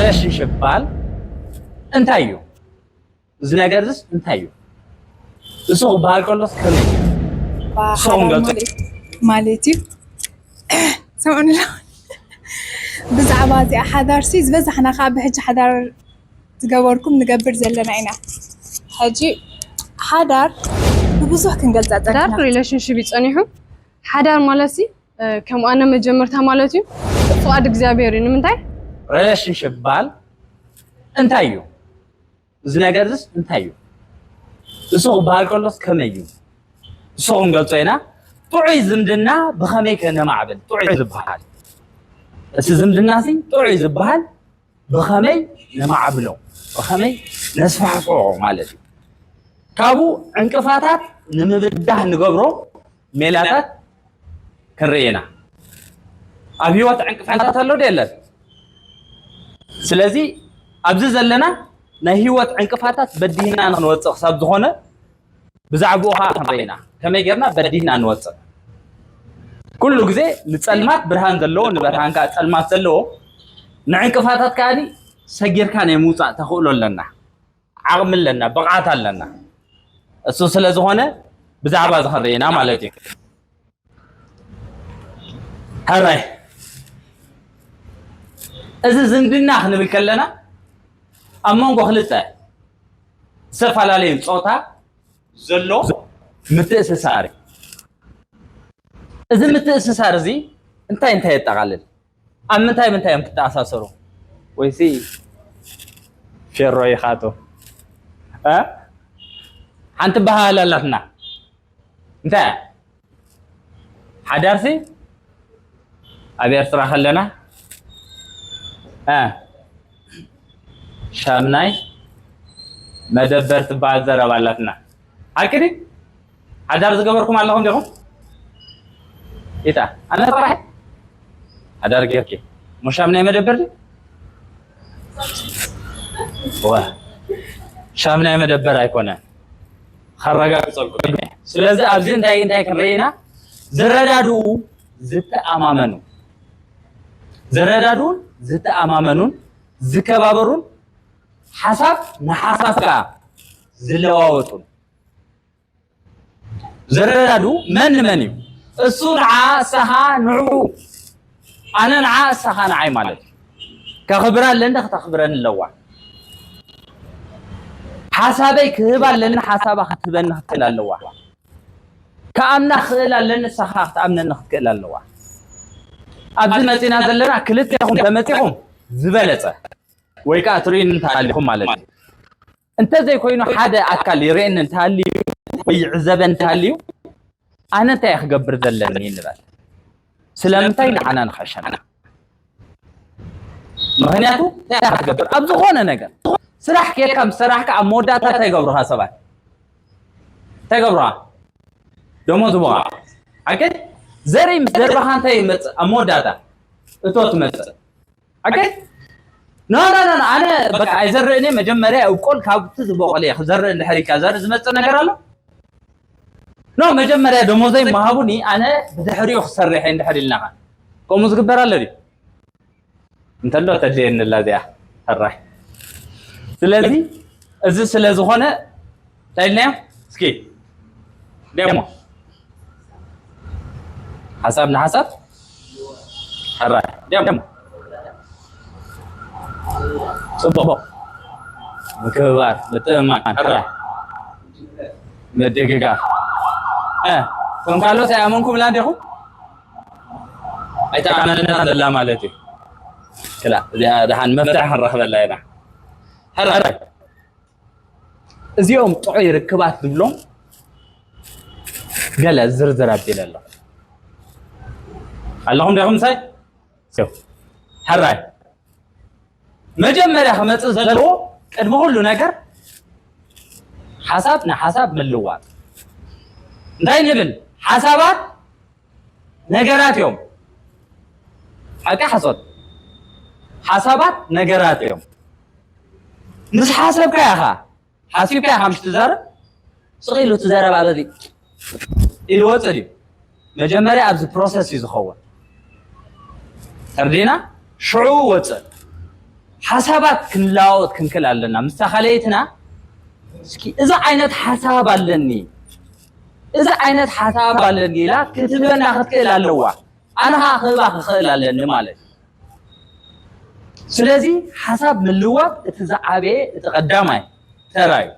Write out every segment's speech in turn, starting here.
ሪሌሽንሽፕ በሃል እንታይ እዩ? እዚ ነገር እዚስ እንታይ እዩ? እሱ ክበሃል ከሎስ ከመይ እዩ? እሱ ሓዳር ክንገልጾ ማለት ማለት እዩ። ሰምዑኒ ኣለኹም። ብዛዕባ እዚኣ ሓዳር ሲ ዝበዛሕና ከዓ ብሕጂ ሓዳር ዝገበርኩም ንገብር ዘለና ኢና። ሕጂ ሓዳር ብብዙሕ ክንገልፃ ሓዳር ፀኒሕና። ሪሌሽንሽፕ እዩ ጸኒሑ። ሓዳር ማለት ሲ ከም ኣነ መጀመርታ ማለት እዩ ፍቓድ እግዚኣብሔር እዩ። ንምንታይ? ሪሌሽንሽፕ በሃል እንታይ እዩ? እዚ ነገር እዚስ እንታይ እዩ? እሱ ክበሃል ከሎስ ከመይ እዩ? እሱ ክንገልጾ ኢና። ጥዑይ ዝምድና ብኸመይ ከነማዕብል ጥዑይ ዝበሃል እቲ ዝምድና ሲ ጥዑይ ዝበሃል ብኸመይ ነማዕብሎ ብኸመይ ነስፋሕፍሖ ማለት እዩ። ካብኡ ዕንቅፋታት ንምብዳህ ንገብሮ ሜላታት ክንርኢ ኢና። ኣብ ህይወት ዕንቅፋታት ኣሎ ዶ የለን? ስለዚ ኣብዚ ዘለና ናይ ህይወት ዕንቅፋታት በዲህና ንክንወፅእ ክሳብ ዝኾነ ብዛዕባኡ ከዓ ክንርኢ ኢና። ከመይ ጌርና በዲህና ንወፅእ? ኩሉ ግዜ ንፀልማት ብርሃን ዘለዎ ንብርሃን ከዓ ፀልማት ዘለዎ ንዕንቅፋታት ከዓ ሰጊርካ ናይ ምውፃእ ተኽእሎ ኣለና፣ ዓቕሚ ኣለና፣ ብቕዓት ኣለና። እሱ ስለ ዝኾነ ብዛዕባ እዚ ክንርኢ ኢና ማለት እዩ። ሕራይ እዚ ዝምድና ክንብል ከለና ኣብ መንጎ ክልተ ዝተፈላለዩ ፆታ ዘሎ ምትእስሳር እዩ። እዚ ምትእስሳር እዚ እንታይ እንታይ የጠቓልል? ኣብ ምንታይ ምንታይ እዮም ክተኣሳሰሩ? ወይሲ ፌሮ ይኻቶ እ ሓንቲ በሃል ኣላትና እንታይ እያ? ሓዳርሲ ኣብ ኤርትራ ከለና እ ሻምናይ መደበር ትበሃል ዘረባ ኣላትና። ሓቂ ድዩ? ሓዳር ዝገበርኩም ኣለኹም ዲኹም? ኢታ ኣነ ጥራሕ ሓዳር ጌርኪ እሞ ሻምናይ መደበር ድዩ? ዋ ሻምናይ መደበር ኣይኮነ ከረጋግፀልኩም። ስለዚ ኣብዚ እንታይ እንታይ ክንርኢ ኢና? ዝረዳድኡ ዝተኣማመኑ ዝረዳድኡን ዝተኣማመኑን ዝከባበሩን ሓሳብ ንሓሳብ ከዓ ዝለዋወጡን ዝረዳድኡ መን ንመን እዩ? እሱ ንዓ እሳኻ ንዕኡ ኣነ ንዓ እሳኻ ንዓይ ማለት እዩ። ከኽብራ ኣለኒ ከተኽብረኒ ኣለዋ። ሓሳበይ ክህብ ኣለኒ ሓሳባ ክትህበኒ ክትክእል ኣለዋ። ከኣምና ክኽእል ኣለኒ እሳኻ ክትኣምነኒ ክትክእል ኣለዋ። ኣብዚ መፂና ዘለና ክልቴኹም ተመፂኹም ዝበለፀ ወይ ከዓ ትርእዩኒ እንተሃሊኹም ማለት እዩ። እንተዘይኮይኑ ሓደ ኣካል ይርእየኒ እንተሃልዩ ወይ ይዕዘበ እንተሃልዩ ኣነ እንታይ ክገብር ዘለኒ ንበል። ስለምንታይ ንዓና ንኸሸና? ምክንያቱ እንታይ ክትገብር ኣብ ዝኾነ ነገር ስራሕ ኬድካ ምስ ሰራሕካ ኣብ መወዳእታ እንታይ ይገብሩኻ ሰባት? እንታይ ይገብሩኻ? ደሞዝ ይህቡኻ። ኣከ ዘርኢ ምስ ዘርባኻ እንታይ ይመፅእ ኣብ መወዳእታ እቶ ትመፅእ ኣገ ኖ ኖ ኖ ኣነ በቃ ኣይዘርእን እየ። መጀመርያ እብቆል ካብቲ ዝበቆለ እየ ክዘርእ እንድሕር ኢልካ ዘርኢ ዝመፅእ ነገር ኣሎ። ኖ መጀመርያ ደሞዘይ ምሃቡኒ ኣነ ብድሕሪኡ ክሰርሕ እየ እንድሕር ኢልናኻ ከምኡ ዝግበር ኣሎ ድዩ? እንተሎ ተድልየኒ ኣላ እዚኣ ሕራይ። ስለዚ እዚ ስለ ዝኾነ እንታይ ኢልናዮ? እስኪ ደሞ ሓሳብ ንሓሳብ ሕራይ ደሞ ፅቡቕ ምክብባር ምትእምማን ሕራይ ምድግጋፍ እ ከም ካልኦት ኣይኣመንኩም ኢላ እንዲኹም ኣይተኣመነና ዘላ ማለት እዩ። ክላ እዚኣ ደሓን መፍትሒ ክንረኽበላ ኢና። ሕራይ እዚኦም ጥዑይ ርክባት ዝብሎም ገለ ዝርዝር ኣቢለ ኣለኹ ኣለኹም ዲኹም ምሳይ ሕራይ መጀመርያ ክመፅእ ዘለዎ ቅድሚ ኩሉ ነገር ሓሳብ ንሓሳብ ምልዋጥ እንታይ ንብል ሓሳባት ነገራት እዮም ሓቂ ሓሶት ሓሳባት ነገራት እዮም ምስ ሓሰብካ ኢኻ ሓሲብካ ኢኻ ምሽ ትዛረብ ስቕ ኢሉ ትዛረብ ኣበዚ ኢሉ ወፅእ ድዩ መጀመርያ ኣብዚ ፕሮሰስ እዩ ዝኸውን ተርዲና ሽዑ ወፅእ ሓሳባት ክንለዋወጥ ክንክእል ኣለና። ምስታ ካልኣይትና እስኪ እዚ ዓይነት ሓሳብ ኣለኒ፣ እዚ ዓይነት ሓሳብ ኣለኒ ኢላ ክትብለና ክትክእል ኣለዋ። ኣነ ኸዓ ክህባ ክኽእል ኣለኒ ማለት እዩ። ስለዚ ሓሳብ ምልዋጥ እቲ ዝዓበየ፣ እቲ ቀዳማይ ተራ እዩ።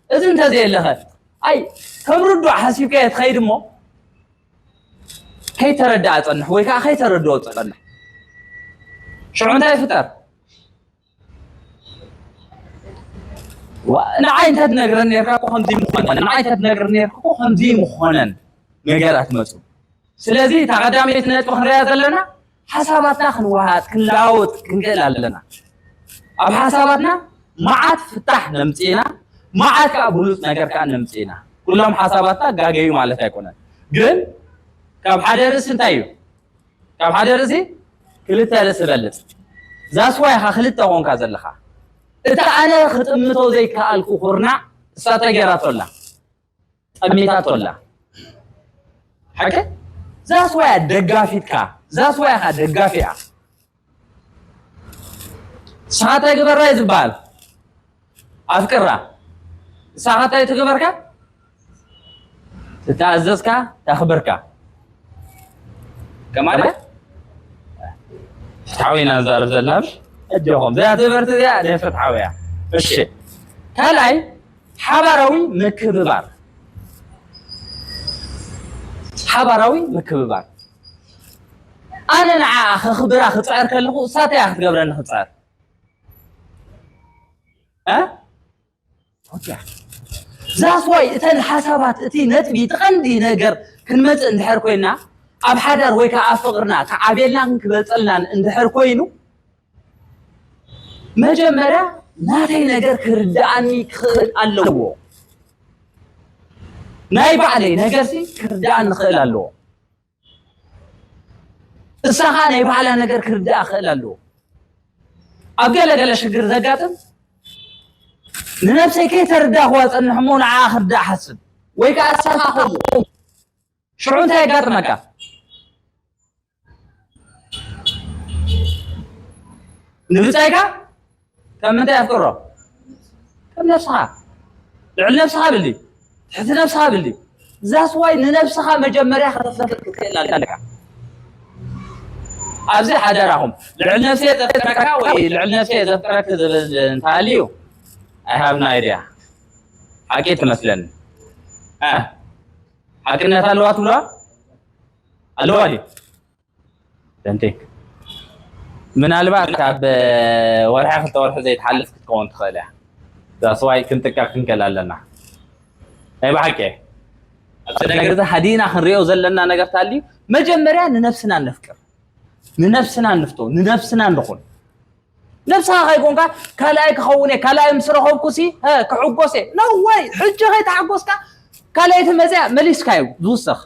እዚ እንተዘየለኸ፣ ኣይ ከም ርዱእ ሓሲብካዮ ትኸይድ እሞ ከይተረድኣ ጸንሕ ወይ ከዓ ከይተረድኦ ጸንሕ። ሽዑ እንታይ ይፍጠር? ዋ፣ ንዓይ እንተ ትነግረን ነርካ እኮ ከምዚ ምኾነን፣ ንዓይ እንተ ትነግረን ነርካ እኮ ከምዚ ምኾነን ነገራት መጹ። ስለዚ እታ ቀዳመይቲ ነጥቢ ክንሪኣ ዘለና ሓሳባትና ክንወሃጥ ክንለዋወጥ ክንክእል ኣለና። ኣብ ሓሳባትና መዓት ፍታሕ ነምጽእ ኢና፣ መዓት ከዓ ብሉጽ ነገር ከዓ ነምጽእ ኢና። ኩሎም ሓሳባትና ጋገዩ ማለት ኣይኮነን፣ ግን ካብ ሓደ ርእሲ እንታይ እዩ? ካብ ሓደ ርእሲ ክልተ ርእሲ በልጽ። ዛስዋ ኢኻ ክልተ ኾንካ ዘለኻ። እታ ኣነ ክጥምቶ ዘይከኣልኩ ኩርናዕ እሳ ተገይራቶ ኣላ፣ ጠሚታቶ ኣላ። ሓቂ ዛስዋ እያ ደጋፊትካ፣ ዛስዋ ኢኻ ደጋፊያ። ንስኻ እንታይ ግበራ እዩ ዝበሃል? ኣፍቅራ። ንስኻ እንታይ ትግበርካ? ትተኣዘዝካ፣ ተኽብርካ። ከማን ፍትሓዊ ኢና ንዛረብ ዘለና። እጆኹም፣ እዚኣ ትምህርቲ እዚኣ ናይ ፍትሓዊ እያ። እሺ። ካልኣይ፣ ሓባራዊ ምክብባር። ሓባራዊ ምክብባር። ኣነ ንዓኣ ከኽብራ ክጽዕር ከለኹ፣ እሳተይ እያ ክትገብረኒ ክጽዕር። እ? ኦኬ። ዛስ ዋይ እተን ሓሳባት፣ እቲ ነጥቢ፣ እቲ ቀንዲ ነገር ክንመጽእ እንድሕር ኮይና፣ ኣብ ሓዳር ወይ ከዓ ኣብ ፍቕርና ክዓብየልናን ክበልጸልናን እንድሕር ኮይኑ፣ መጀመርያ ናተይ ነገር ክርድኣኒ ክኽእል ኣለዎ። ናይ ባዕለይ ነገርሲ ክርድኣኒ ክኽእል ኣለዎ። እሳ ኸኣ ናይ ባዕላ ነገር ክርድኣ ክኽእል ኣለዎ። ኣብ ገለ ገለ ሽግር ዘጋጥም ንነብሰይ ከይተረዳእኽዋ ጸንሕ እሞ ንዓኣ ክርዳእ ሓስብ። ወይ ከኣ እሳ ኸኣ ከምኡ። ሽዑ እንታይ የጋጥመካ? ንብጻይካ ከም ምንታይ ኣፍቅሮ? ከም ነብስኻ። ልዕሊ ነብስኻ ብሊ። ትሕቲ ነብስኻ ብሊ። ዛስ ዋይ ንነብስኻ መጀመርያ ከተፍቅር ክትክእል ኣለካ። ኣብዚ ሓደራኹም፣ ልዕሊ ነብሰይ ዘፍቅረካ ወይ ልዕሊ ነብሰይ ዘፍቅረክ ዝብል እንተሃልዩ፣ I have no idea። ሓቂ ትመስለኒ። እ፣ ሓቅነት ኣለዋ ትብልዋ? ኣለዋ ድዩ? Don't think። ምናልባት ካብ ወርሒ ክልተ ወርሒ ዘይትሓልፍ ክትከውን ትኽእል እያ። ዛስ ዋይ ክንጥንቀቕ ክንክእል ኣለና። ናይ ብሓቂ ኣብዚ ነገር እዚ ሃዲና ክንሪኦ ዘለና ነገር ታልዩ፣ መጀመርያ ንነብስና ነፍቅር፣ ንነብስና ንፍቶ፣ ንነብስና ንኹን። ነብስኻ ከይኮንካ ካልኣይ ክኸውን እየ፣ ካልኣይ ምስ ረኸብኩ ሲ፣ ሀ፣ ክሕጎስ እየ። No way። ሕጂ ከይተሓጎስካ ካልኣይቲ መፅያ መሊስካ እዩ ዝውሰኽ።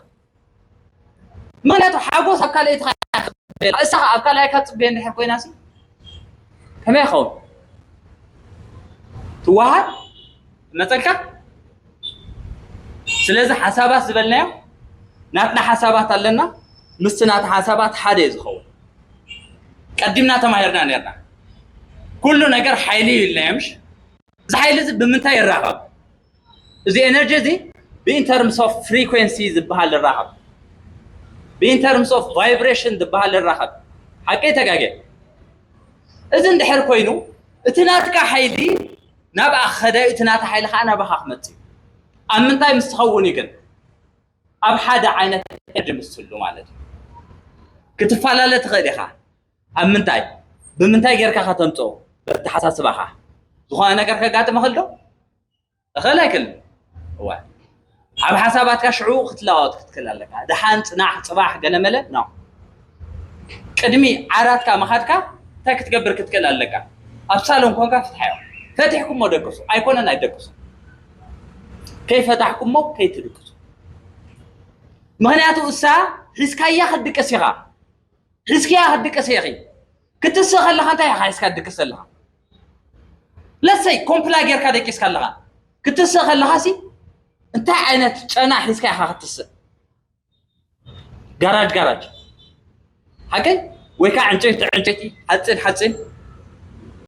ምኽንያቱ ሓጎስ ኣብ ካልኣይትኻ እያ ክትፅበየላ። እሳ ኣብ ካልኣይካ ትፅበየ እንድሕር ኮይና ሲ ከመይ ይኸውን? ትወሃድ መፀካ። ስለዚ ሓሳባት ዝበልናዮ ናትና ሓሳባት ኣለና፣ ምስቲ ናቲ ሓሳባት ሓደ እዩ ዝኸውን። ቀዲምና ተማሂርና ነርና። ኩሉ ነገር ሓይሊ እዩ ኢልና ምሽ? እዚ ሓይሊ እዚ ብምንታይ ይራኸብ? እዚ ኤነርጂ እዚ ብኢንተርምስ ኦፍ ፍሪኩንሲ ዝበሃል ይራኸብ፣ ብኢንተርምስ ኦፍ ቫይብሬሽን ዝበሃል ይራኸብ። ሓቂ ተጋጌ? እዚ እንድሕር ኮይኑ እቲ ናትካ ሓይሊ ናብኣ ክኸደ እዩ፣ እቲ ናታ ሓይሊ ከዓ ናባኻ ክመጽእ እዩ። ኣብ ምንታይ ምስ ትኸውን እዩ ግን? ኣብ ሓደ ዓይነት ኤነርጂ ምስ ትህሉ ማለት እዩ። ክትፈላለ ትኽእል ኢኻ። ኣብ ምንታይ? ብምንታይ ጌርካ ከተምፅኦ? በተሓሳስባኻ ዝኾነ ነገር ከጋጥመ ክእል ዶ? እኽእል ኣይክእልን? እወ። ኣብ ሓሳባትካ ሽዑ ክትለዋወጥ ክትክእል ኣለካ። ደሓን ፅናሕ ፅባሕ ገለመለ ነው። ቅድሚ ዓራትካ ምኻድካ እንታይ ክትገብር ክትክእል ኣለካ? ኣብ ሳሎን ኮንካ ፍትሓዮ። ፈቲሕኩሞ ደቅሱ ኣይኮነን ኣይደቅሱ። ከይፈታሕኩሞ ከይትድቅሱ። ምኽንያቱ እሳ ሒዝካያ ክትድቅስ ኢኻ። ሒዝክያ ክትድቅስ ኢኺ። ክትስእ ከለኻ እንታይ ኢኻ ሒዝካ ትድቅስ ዘለኻ? ለሰይ ኮምፕላ ጌርካ ደቂስካ ኣለኻ። ክትስእ ከለኻ ሲ እንታይ ዓይነት ጨና ሒዝካ ኢኻ ክትስእ? ጋራጅ ጋራጅ ሓቀይ ወይ ከዓ ዕንጨይቲ ዕንጨይቲ፣ ሓፂን ሓፂን፣